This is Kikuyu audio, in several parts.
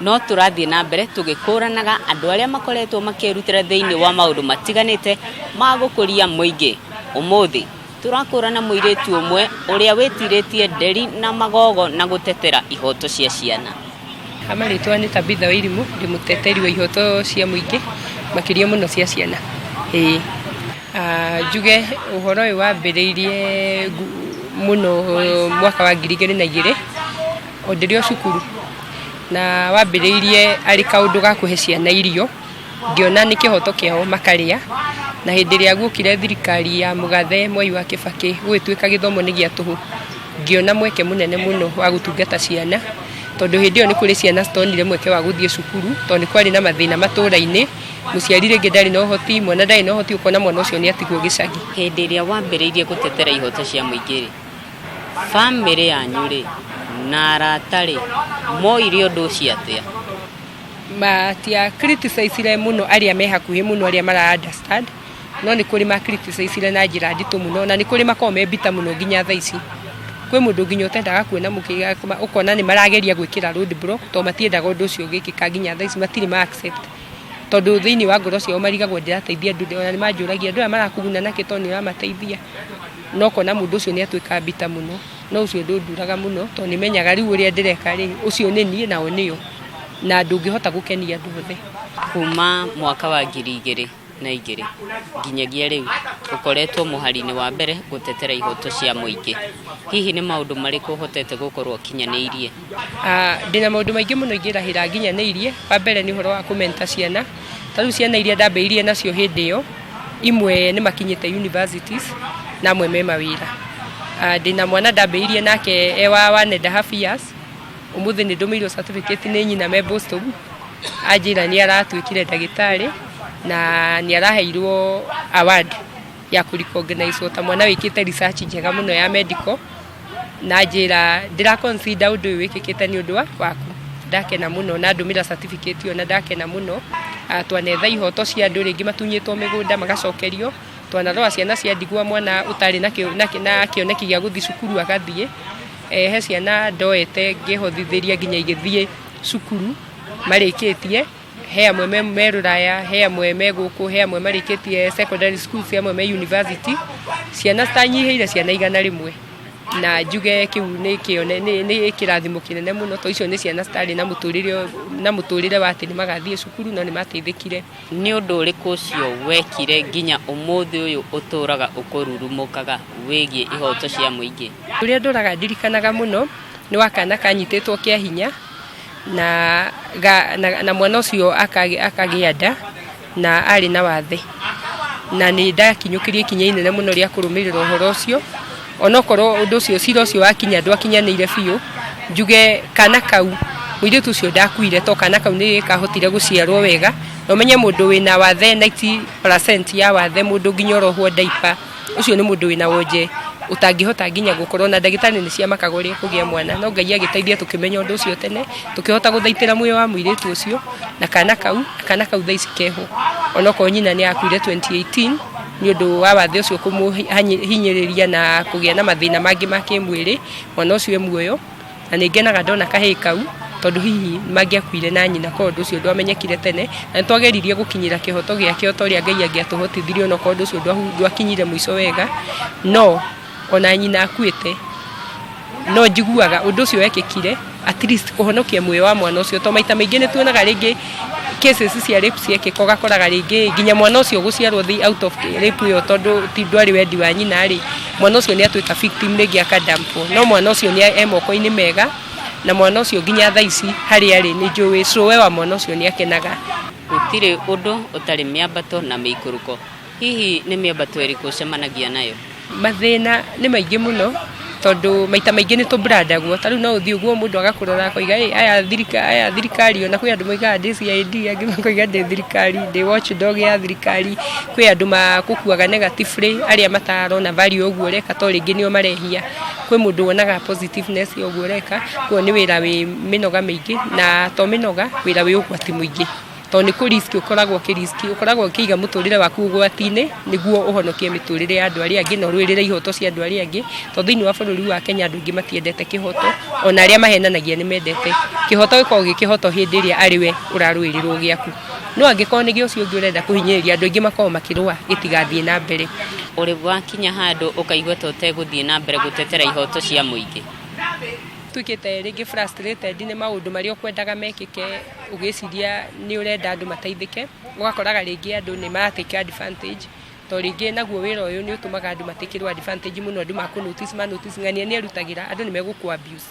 No tũrathiĩ na mbere tũgĩkũranaga andũ arĩa makoretwo makĩrutĩra thĩinĩ wa maũndũ matiganĩte ma gũkũria mũingĩ. Ũmũthĩ tũrakũrana mũirĩtu ũmwe ũrĩa wĩtirĩtie nderi na magogo na gũtetera ihoto cia ciana. Marĩtwa nĩ Tabitha Wairimu, ndĩ mũteteri wa ihoto cia mũingĩ, makĩria mũno cia ciana. Ĩĩ njuge ũhoro ũyũ wambĩrĩirie mũno mwaka wa 2002 o ndĩrĩ o cukuru, na wambĩrĩirie arĩ kaũndũ ga kũhe ciana irio, ngĩona nĩ kĩhoto kĩao makarĩa, na hĩndĩ ĩrĩa guokire thirikari ya mũgathe Mwai wa Kĩbakĩ gũgĩtuĩka gĩthomo nĩ gĩa tũhũ, ngĩona mweke mũnene mũno wa gũtungata ciana, tondũ hĩndĩ ĩyo nĩ kũrĩ ciana citonire mweke wa gũthiĩ cukuru, tondũ nĩ kwarĩ na mathĩna matũra-inĩ, mũciari rĩngĩ ndarĩ na ũhoti, mwana ndarĩ na ũhoti, ũkona mwana ũcio nĩ atigwo gĩcagi. Hĩndĩ ĩrĩa wambĩrĩirie gũtetera ihoto cia mũingĩ rĩ, bamĩrĩ yanyu rĩ, na arata rĩ, moire ũndũ ũcio atĩa? Matia criticize mũno arĩa me hakuhĩ mũno, arĩa mara understand, no nĩ kũrĩ ma criticize na njĩra nditũ mũno, na nĩ kũrĩ makoragwo me bitter mũno nginya thaa ici. Kwĩ mũndũ nginya ũtendaga kuona ũkona nĩ marageria gwĩkĩra road block tondũ matiendaga ũndũ ũcio ũgĩkĩka, nginya thaa ici matirĩ ma accept, tondũ thĩinĩ wa ngoro ciao marigagwo ndĩrateithia andũ, ona nĩ manjũragia, andũ aya marakũguna nakĩ tondũ nĩ ũramateithia? No ũkona mũndũ ũcio nĩ atuĩka bitter mũno, no ũcio ndũnduraga mũno tondũ nĩ menyaga rĩu ũrĩa ndĩreka rĩ, ũcio nĩ niĩ nao nĩo, na ndũngĩhota gũkenia andũ othe. Kuma mwaka wa 2002 nginyagia rĩu ũkoretwo mũhari-inĩ wa mbere gũtetera ihoto cia mũingĩ. Hihi nĩ maũndũ marĩkũ ũhotete gũkorwo ũkinyanĩirie? Ndĩna maũndũ maingĩ mũno ingĩrahĩra nginyanĩirie. Wa mbere nĩ ũhoro wa kũmenta ciana. Ta rĩu ciana iria ndambĩrĩirie nacio hĩndĩ ĩyo, imwe nĩ makinyĩte universities na amwe me mawĩra. Ndĩna mwana ndambĩrĩirie nake e wa 1.5 years, ũmũthĩ nĩ ndũmĩirwo certificate nĩ nyina me Boston, anjĩra nĩ aratuĩkire ndagĩtarĩ na nĩ araheirwo award ya kũ recognize ta mwana wĩkĩte research njega mũno ya medical, na njĩra ndĩra consider ũndũ ũyũ wĩkĩkĩte nĩ ũndũ waku. Ndakena mũno na ndũmĩra certificate ĩyo na ndakena mũno. Twanetha ihoto cia andũ rĩngĩ matunyĩtwo mĩgũnda magacokerio, twanarora ciana cia ndigwa, mwana ũtarĩ na kĩoneki gĩa gũthiĩ cukuru agathiĩ. He ciana ndoete ngĩhothithĩria nginya igĩthiĩ cukuru marĩkĩtie, he amwe me rũraya, he amwe me gũkũ, he amwe marĩkĩtie secondary schools, he amwe me university, ciana citanyihĩire ciana 100, na njuge kĩu nĩ kĩrathimo kĩnene mũno, tondũ icio nĩ ciana citarĩ na mũtũrĩre wa atĩ nĩ magathiĩ cukuru, no nĩ mateithĩkire. Nĩ ũndũ ũrĩkũ ũcio wekire nginya ũmũthĩ ũyũ ũtũraga ũkũrurumũkaga wĩgiĩ ihoto cia mũingĩ? Ũrĩa ndũraga ndirikanaga mũno nĩ wa kana kanyitĩtwo kĩa hinya na mwana ũcio akagĩa nda na arĩ na wathe, na nĩ ndakinyũkirie ikinya inene mũno rĩa kũrũmĩrĩra ũhoro ũcio, onokorwo ũndũ ũcio, cira ũcio wakinya ndwakinyanĩire biũ. Njuge kana kau, mũirĩtu ũcio ndakuire, to kana kau nĩ kahotire gũciarwo wega, na ũmenye mũndũ wĩna wathe 90% ya wathe, mũndũ nginya ũrohwo ndaipa, ũcio nĩ mũndũ wĩna wonje ũtangĩhota nginya gũkorwo na ndagĩtarĩ nĩ ciamakaga ũrĩa kũgĩa mwana, no Ngai agĩteithia tũkĩmenya ũndũ ũcio tene, tũkĩhota gũthaitĩra muoyo wa mũirĩtu ũcio na kana kau, na kana kau thaa ici keho, onokorwo nyina nĩ akuire 2018 nĩ ũndũ wa wathe ũcio kũmũhinyĩrĩria na kũgĩa na mathĩna mangĩ ma kĩmwĩrĩ, mwana ũcio e muoyo, na nĩ ngenaga ndona kahĩĩ kau, tondũ hihi mangĩakuire na nyina korwo ũndũ ũcio ndwamenyekire tene, na nĩ twageririe gũkinyĩra kĩhoto gĩake o ta ũrĩa Ngai angĩatũhotithirie, onokorwo ũndũ ũcio ndwakinyire mũico wega, no ona nyina akuĩte no njiguaga ũndũ ũcio wekĩkire at least kũhonokia muoyo wa mwana ũcio, to maita maingĩ nĩ tuonaga rĩngĩ cases cia rape ciekĩka, ũgakoraga rĩngĩ nginya mwana ũcio gũciarwo out of rape ĩyo, tondũ ti ndwarĩ wendi wa nyina rĩ, mwana ũcio nĩ atuĩka victim rĩngĩ akadampwo, no mwana ũcio nĩ e moko-inĩ mega, na mwana ũcio nginya thaa ici harĩa arĩ nĩ njũĩ cũwe wa mwana ũcio nĩ akenaga. Gũtirĩ ũndũ ũtarĩ mĩambato na mĩikũrũko. Hihi nĩ mĩambato ĩrĩkũ ũcemanagia nayo? Mathĩna nĩ maingĩ mũno, tondũ maita maingĩ nĩ tũbrandagwo. Ta rĩu no ũthiĩ ũguo mũndũ agakũrora akoiga, "Ĩ, aya thirikari." Ona kwĩ andũ moigaga ndĩ CID, angĩ makoiga ndĩ thirikari, ndĩ watchdog ya thirikari. Kwĩ andũ magũkuaga negatively, arĩa matarona value ũguo ũreka, to rĩngĩ nĩo marehia. Kwĩ mũndũ wonaga positiveness ya ũguo ũreka. Koguo nĩ wĩra wĩ mĩnoga mĩingĩ, na to mĩnoga, wĩra wĩ ũgwati mũingĩ. Tondũ nĩ kũ risk ũkoragwo ũkĩ risk, ũkoragwo ũkĩiga mũtũrĩre waku ũgwati-inĩ nĩguo ũhonokie mĩtũrĩre ya andũ arĩa angĩ na ũrũĩrĩre ihoto cia andũ arĩa angĩ. Tondũ thĩinĩ wa bũrũri wa Kenya andũ aingĩ matiendete kĩhoto, ona arĩa mahenanagia nĩ mendete. Kĩhoto gĩkoragwo gĩ kĩhoto hĩndĩ ĩrĩa arĩ we ũrarũĩrĩrwo gĩaku. No angĩkorwo nĩ gĩa ũcio ũngĩ ũrenda kũhinyĩrĩria, andũ aingĩ makoragwo makĩrũa gĩtigathiĩ na mbere. Ũrĩ wakinya handũ ũkaigua ta ũtegũthiĩ na mbere gũtetera ihoto cia mũingĩ? Tuĩkĩte rĩngĩ frustrated nĩ maũndũ marĩa ũkwendaga mekĩke, ũgĩciria nĩ ũrenda andũ mateithĩke, ũgakoraga rĩngĩ andũ nĩ mara take advantage. To rĩngĩ naguo wĩra ũyũ nĩ ũtũmaga andũ matakĩrwo advantage mũno, andũ makũ notice, ma notice ng'ania nĩ erutagĩra, andũ nĩ megũkũ abuse.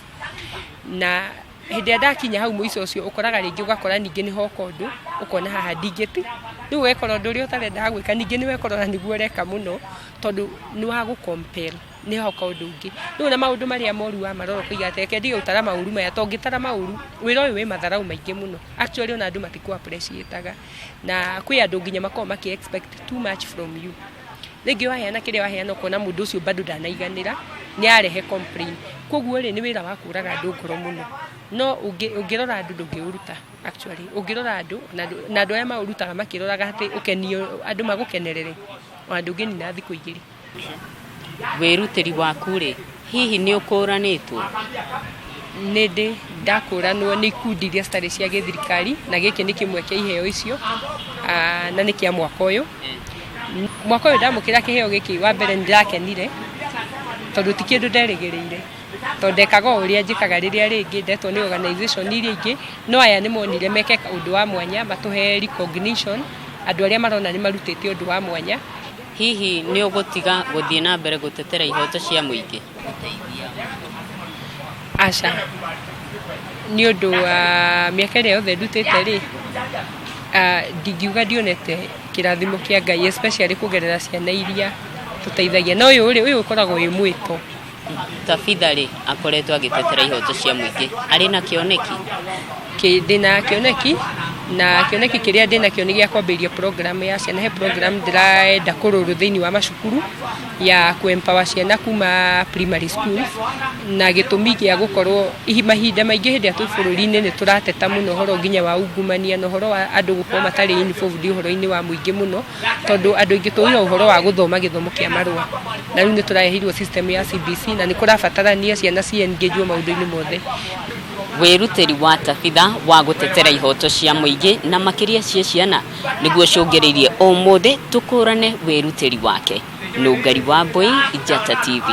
Na hĩndĩ ĩrĩa ndakinya hau mũico ũcio, ũkoraga rĩngĩ ũgakora ningĩ nĩ hoka ũndũ, ũkona haha ndingĩti. Rĩu ũgekora ũndũ ũrĩa ũtarendaga gwĩka ningĩ nĩ wekora nĩguo ũreka mũno, tondũ nĩ wa gũ compel, nĩ hoka ũndũ ũngĩ. Rĩu ona maũndũ marĩa moru wamarora ũkoiga atĩ reke ndige gũtara maũru maya, to ũngĩtara maũru, wĩra ũyũ wĩ matharaũ maingĩ mũno. Actually ona andũ matikũ appreciate aga. Na kwĩ andũ nginya makoragwo makĩ expect too much from you. Rĩngĩ waheana kĩrĩa waheana ũkona mũndũ ũcio bado ndanaiganĩra, nĩ arehe complain. Koguo rĩ, nĩ wĩra wa kũraga andũ ngoro mũno. No ũngĩrora andũ ndũngĩũruta actually. Ũngĩrora andũ, na andũ arĩa maũrutaga makĩroraga atĩ ũkenio, andũ magũkenerere, ona ndũngĩnina thikũ igĩrĩ. Wĩrutĩri waku rĩ, hihi nĩ ũkũranĩtwo? Nĩ ndĩ ndakũranwo nĩ ikundi iria citarĩ cia gĩthirikari, na gĩkĩ nĩ kĩmwe kĩa iheo icio, na nĩ kĩa mwaka ũyũ. Mwaka ũyũ ndamũkĩra kĩheo gĩkĩ, wa mbere nĩ ndĩrakenire tondũ ti kĩndũ nderĩgĩrĩire, tondũ ndekaga o ũrĩa njĩkaga rĩrĩa rĩngĩ ndetwo nĩ organization iria ingĩ, no aya nĩ monire meke ũndũ wa mwanya, matũhe recognition, andũ arĩa marona nĩ marutĩte ũndũ wa mwanya. Hihi nĩ ũgũtiga gũthiĩ na mbere gũtetera ihoto cia mũingĩ? Aca, nĩ ũndũ wa mĩaka ĩrĩa yothe ndutĩte rĩ, ndingiuga ndionete kĩrathimo kĩa Ngai, especially kũgerera ciana iria tũteithagia. Na ũyũ rĩ, ũyũ ũkoragwo wĩ mwĩto. Tabitha rĩ, akoretwo agĩtetera ihoto cia mũingĩ, arĩ na kĩoneki? Ndĩna kĩoneki, na kĩoneki kĩrĩa ndĩnakĩo nĩ gĩa kwambĩrĩria program ya ciana. He program ndĩrenda kũrũrũ thĩinĩ wa macukuru ya kũ empower ciana kuma primary schools, na gĩtũmi gĩa gũkorwo mahinda maingĩ hĩndĩ ĩrĩa twĩ bũrũri-inĩ nĩ tũrateta mũno ũhoro nginya wa ungumania na ũhoro wa andũ gũkorwo matarĩ involved ũhoro-inĩ wa mũingĩ mũno, tondũ andũ aingĩ tũĩ o ũhoro wa gũthoma gĩthomo kĩa marũa. Na rĩu nĩ tũrareheirwo system ya CBC na nĩ kũrabatarania ciana ci engage maũndũ-inĩ mothe. Wĩrutĩri wa Tabitha wa gũtetera ihoto cia mũingĩ na makĩria cia ciana nĩguo ũcũngĩrĩirie ũmũthĩ tũkũrane wĩrutĩri wake. Nũngari wa Mbui, Njata TV.